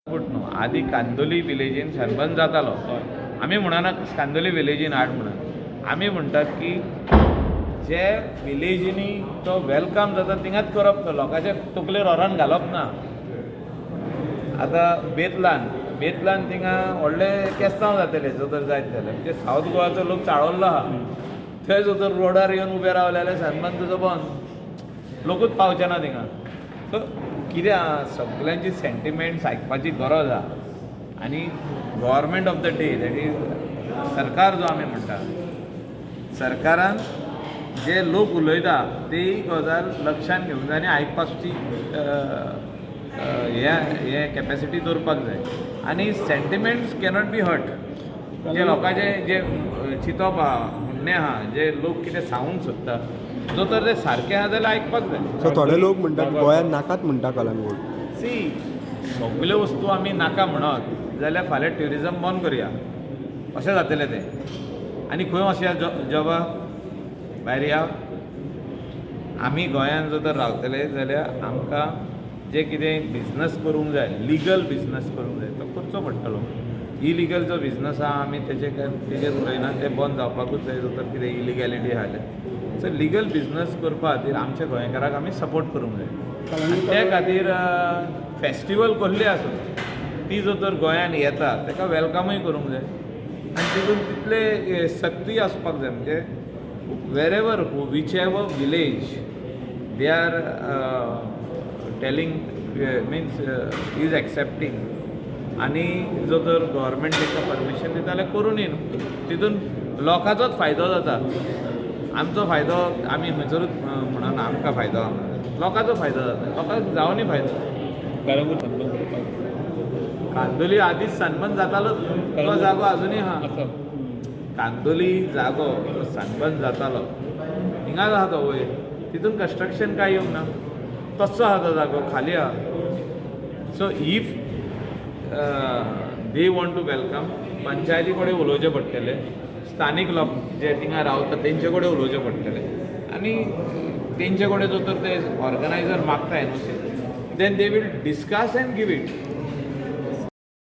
कलंगूट न्हू, आदी कांदोली विलेजीन सनबर्न जातालो. आमी म्हणना कांदोली विलेजीन हाड म्हणून. आमी म्हणटात की जे विलेजींनी तो welcome जाता थिंगाच करप, तो लोकांच्या तकलेर व्हरोन घालप ना. आतां बेतलान, बेतलान थिंगा व्हडले केस्तांव जातले जो तर जायत जाल्यार. म्हणजे सावथ गोवाचो लोक चाळवल्लो आहा. थंय जो तर रोडार येवन उबे रावले जाल्यार सनबर्न तुजो बंद, लोकूच पावचे ना थिंगा. सो कितें आहा, सगल्यांची सेंटिमेंट्स आयकपाची गरज आहा आनी government of the day, that is सरकार जो आमी म्हणटा, सरकारान जे लोक उलयता तेही गजाल लक्षांत घेवंक जाय आनी आयकपाची हे हे कॅपेसिटी दवरपाक जाय. आनी सेंटिमेंट्स कॅनॉट बी हर्ट. जे लोकांचे जे चिंतप आहा, म्हणणें आहा, जे लोक कितें सांगूंक सोदता, जो तर ते सारकें आहा जाल्यार आयकपाक जाय. सो थोडे लोक म्हणटात, गोंयांत नाकात म्हणटा कलंगूट. सी, सगल्यो वस्तू आमी नाका म्हणत जाल्यार फाल्यां ट्युरिजम बंद करुया अशें जातलें तें. आनी खंय वचया जॉबा भायर या. आमी गोंयांत जर तर रावतले जाल्यार आमकां जे कितें बिजनस करूंक जाय, लिगल बिजनस करूंक जाय, तो करचो पडटलो. इलिगल जो बिजनस आहा, आमी तेजे तेजेर उलयना, तें बंद जावपाकूच जाय, जो तर कितें इलिगॅलिटी आहा जाल्यार. सो लिगल बिजनस करपा खातीर आमच्या गोंयकाराक आमी सपोर्ट करूंक जाय आनी ते खातीर फेस्टिवल कसली आसूं, ती जर तर गोंयांत येता ताका वेलकमूय करूंक जाय आनी तितून तितले सक्ती आसपाक जाय. म्हणजे wherever, whichever village they are telling, means is accepting, आनी जो तर गव्हर्मेंट तांकां परमिशन दिता जाल्यार करूं न्हू. तितून लोकांचोच फायदो जाता. आमचो फायदो आमी खंयसरूच म्हणना आमकां फायदो आहा. लोकांचो फायदो जाता, लोकांक जावनी फायदो. कलंगूट सनबर्न करपाक. कांदोली आदींच सनबर्न जातालोच न्हू, तो जागो अजुनूय आहा. आसा. कांदोली जागो जो सनबर्न जातालो, हिंगाच आहा तो वयर. तितून कन्स्ट्रक्शन काय येवंक ना, तस्सो आहा तो जागो, खाली आहा. So if they want to welcome, पंचायती कडेन उलोवचें पडटलें, स्थानीक लोक जे थिंगा रावता तेंचे कडेन उलोवचें पडटलें आनी तेंचे कडेन जर तर ते ऑर्गनायजर मागता NOC, then they will discuss and give it.